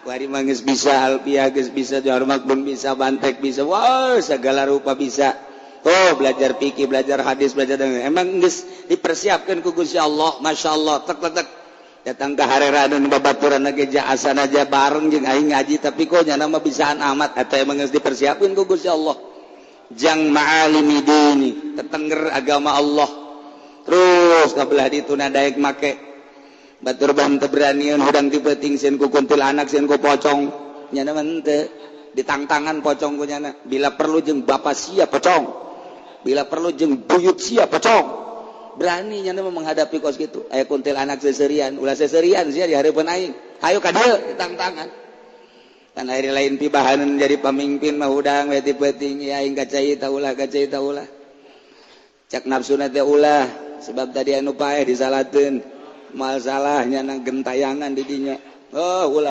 Kuari mah geus bisa alfiah, geus bisa jawhar pun bisa, bantek bisa, wah, segala rupa bisa. Oh, belajar fikih, belajar hadis, belajar dengan emang geus dipersiapkan ku Gusti Allah. Masya Allah, tek tek tek datang ke hareradun babaturan lagi jaasan aja bareng jeung aing ngaji, tapi kok nyana mah bisaan amat atau emang geus dipersiapkan ku Gusti Allah jang ma'alimi dini, tetengger agama Allah. Terus kabelah dituna daek make batur ban teu beranian hudang ti peuting sieun ku kuntilanak, sieun ku pocong. Nyana mah henteu, ditangtangan pocong ku nyana. Bila perlu jeung bapak sia pocong, bila perlu jeung buyut sia pocong. Berani nyana mah menghadapi kos gitu. Aya kuntilanak seserian, ulah seserian sia di hareupeun aing, hayu ka dieu, ditangtangan. Kan ari lain pibahanan jadi pemimpin mah, hudang we ti peuting ya aing kacai ta ulah, kacai ta ulah, cak nafsuna teh ulah, sebab tadi anu paeh disalateun, mal salahnya nang gentayangan di dinya. Oh, ulah.